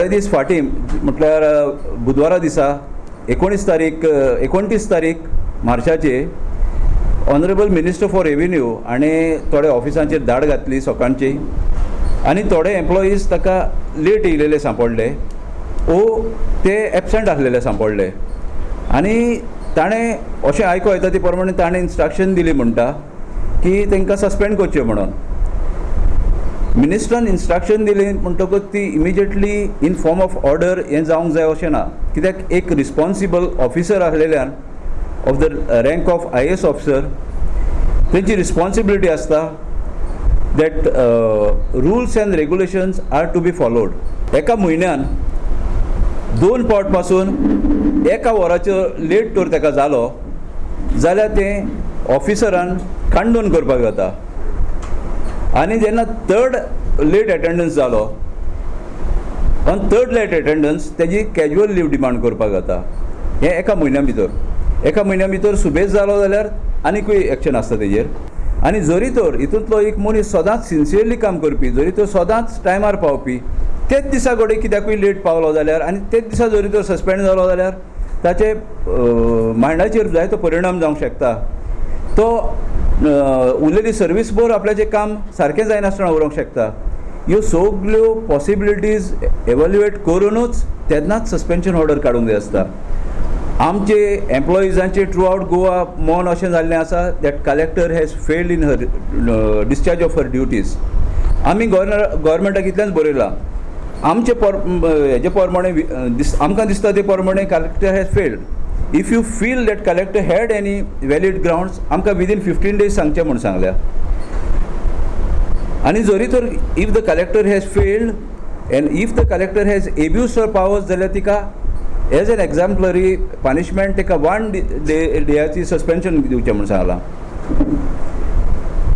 थोडे दीस फाटीं, म्हटल्यार बुधवारा दिसा 19 तारीख, 29 तारीख मार्चाचे, ऑनरेबल मिनिस्टर फॉर रेवेन्यू हाणें थोडे ऑफिसांचेर धाड घातली सकाळची आनी थोडे एम्प्लॉईज ताका लेट येयलेले सांपडले ओ ते एबसंट आसलेले सांपडले. आनी ताणें अशें आयको येता ते प्रमाणे ताणें इन्स्ट्रक्शन दिली म्हणटा की तांकां सस्पेंड करचें म्हणून. मिनिस्टरान इन्स्ट्रक्शन दिली म्हणटकूच ती immediately in form of order हें जावंक जाय अशें ना, कित्याक एक रिस्पोन्सिबल ऑफिसर आसलेल्यान, of the rank of IAS officer, तेंची रिस्पोन्सिबिलिटी आसता that rules and regulations are to be followed. एका म्हयन्यान दोन पावट पासून एका वराचो लेट तर ताका जालो जाल्यार तें ऑफिसरान कांडून करपाक जाता. आनी जेन्ना थर्ड लेट एटेंडन्स जालो, ऑन थर्ड लेट एटेंडन्स तेजी कॅज्युअल लीव डिमांड करपाक जाता. हें एका म्हयन्या भितर. एका म्हयन्या भितर सुबेज जालो जाल्यार आनीकूय एक्शन आसता तेजेर. आनी जरी तर हितूंतलो एक मनीस सदांच सिन्सियरली काम करपी, जरी तर सदांच टायमार पावपी, तेच दिसा घडये कित्याकूय लेट पावलो जाल्यार आनी तेच दिसा जरी तर सस्पेंड जालो जाल्यार ताचे मायंडाचेर जायतो परिणाम जावंक शकता. तो उरलेली सर्वीस भर आपल्याचें काम सारकें जायनासतना उरोंक शकता. ह्यो सगल्यो पॉसिबिलिटीज एवाल्युएट करुनूच तेन्नाच सस्पेन्शन ऑर्डर काडूंक जाय आसता. आमचे एम्प्लॉइजांचे थ्रू आवट गोवा मन अशें जाल्लें आसा that collector has failed in her discharge of her duties. आमी गव्हर्मेंटाक इतलेंच बरयलां, आमचे पर हेजे प्रमाणे दीस आमकां दिसता ते प्रमाणे collector has failed. If you feel that collector had any valid grounds, आमकां विदीन 15 डेज सांगचें म्हूण सांगल्या. आनी जरी तर if the collector has failed and if the collector has abuse her powers जाल्यार तिका एज एन एक्झाम्पलरी पनिशमेंट ताका वन डे डेयाची सस्पेन्शन दिवचें म्हूण सांगलां.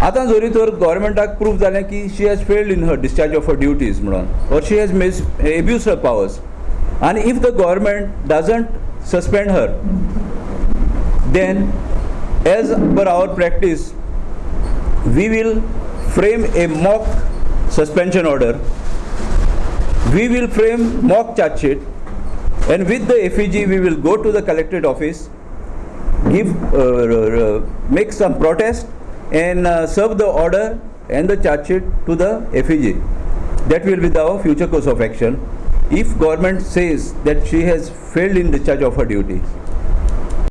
आतां जरी तर गव्हर्मेंटाक प्रूफ जालें की she has failed in her discharge of her duties म्हणून or she has misabuse her powers आनी if the government doesn't suspend her, then as per our practice we will frame a mock suspension order, we will frame mock charge sheet, and with the effigy we will go to the collectorate office, give make some protest and serve the order and the charge sheet to the effigy. That will be our future course of action if government says that she has failed in discharge of her duties.